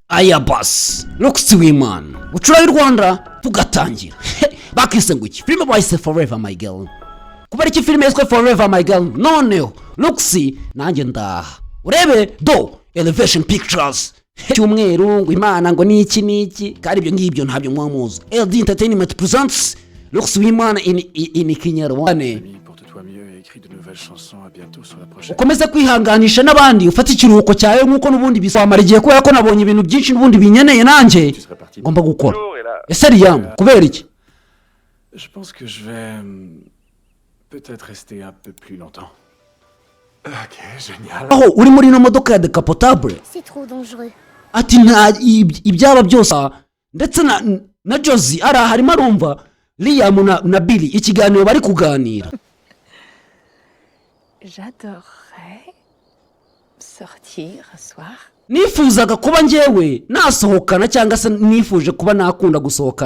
Aya basi, Roxy w'Imana, bucura y'u Rwanda, tugatangira. Bakise ngo iki? Filime bahise Forever My Girl. Kubera iki filime yiswe Forever My Girl? Noneho Roxy, nanjye ndaha urebe do Elevation Pictures cyumweru ngo Imana ngo niki niki, kandi ibyo ngibyo ntabyo muba muzi. LD Entertainment presents Roxy w'Imana in Kinyarwanda. Ami, porte-toi mieux et écris de nouvelles chansons. À bientôt sur la prochaine. Ukomeze kwihanganisha n'abandi, ufate ikiruhuko cyawe nk'uko n'ubundi bisamara igihe, kubera ko nabonye ibintu byinshi n'ubundi binyeneye nanjye ngomba gukora. Ese Liam, kubera iki? Je pense que je vais peut-être rester un peu plus longtemps. Ok, génial. Aho uri muri ino modoka ya décapotable? C'est trop dangereux. Ati nta ibyaba byose, ndetse na Josie ari aha arimo arumva Liam na Billy ikiganiro bari kuganira. J'adorerais sortir un soir. Nifuzaga kuba njyewe nasohokana, cyangwa se nifuje kuba nakunda gusohokana.